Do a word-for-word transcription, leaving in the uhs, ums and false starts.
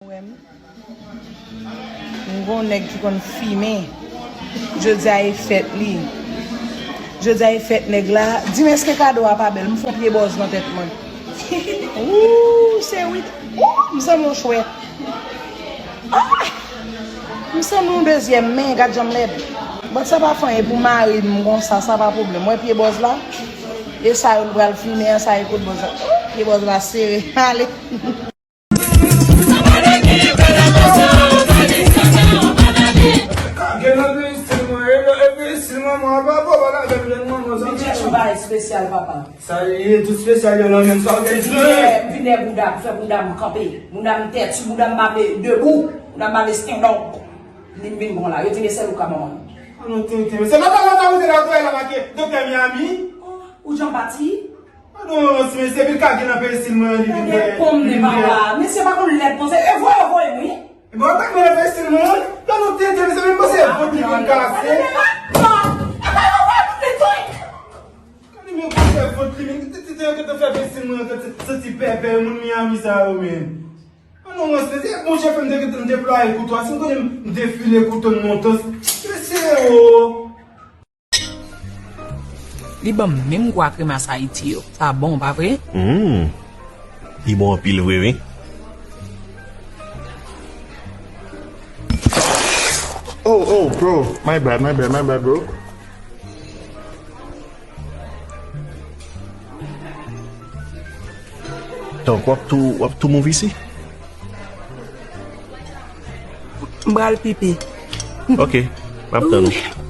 Wè m. M gon nèg ki konn fimen. Jodi a e fèt li. Jodi a e fèt nèg la. Di m èske kado a pa bèl? M fon pye bòz nan tèt mwen. Ooh, se wi. Ooh, m sanble yon chwèt. Ah! M sanble yon dezyèm men, gad jan m lèd. But sa pa fè anyen pou mari m konsa, sa pa pwoblèm. Wè pye bòz la? E sa yo l pral fimen an, sa e kout bòz la. Ooh, pye bòz la sere. Ale. Gen nan peyi stil mwen, e nan peyi stil mwen, mwen pa bon, pa ladan jèn mwen, mwen santi. Vin chèche yon bagay espesyal, papa. Sa li ye, tout espesyal yo nan menm sa w te di. Vin dèyè, vin dèyè bouda, pou fè bouda m kanpe. Bouda m tèti, bouda m pa vle debou, bouda m pa vle stand up. Li m vin bon la, yo di se sèl ou ka ban mwen. Anon tenten, se papa la ta wote la, wote la make, Doktè Miami. Ou jan pati? Anon, mesye, epi l ka gen nan peyi stil mwen, li vin fè, pon m li vin fè. Papa. Mesye pa konn lèd panse. E voye, voye m, wi. Epi w ap gade nan peyi stil mwen, anon tenten, mesye, menm panse vant li vin kase. Gade menm panse vant li, men tenten yo gentan fè peyi stil mwen, santi pèpè, moun Miami sa yo, men. Anon, mesye, se bon chèf m te gentan deplwaye kouto a, si m konnen m defile kouto m montan, mesye, o. Li ban m menm gou ak remas Ayiti yo. Sa bon, pa vre? Mm. Li bon anpil vre, wi. Oh, oh, bro. My bad, my bad, my bad, bro. Donk, w ap tou, w ap tou move isi? M pral pipi. Ok, m ap tann ou.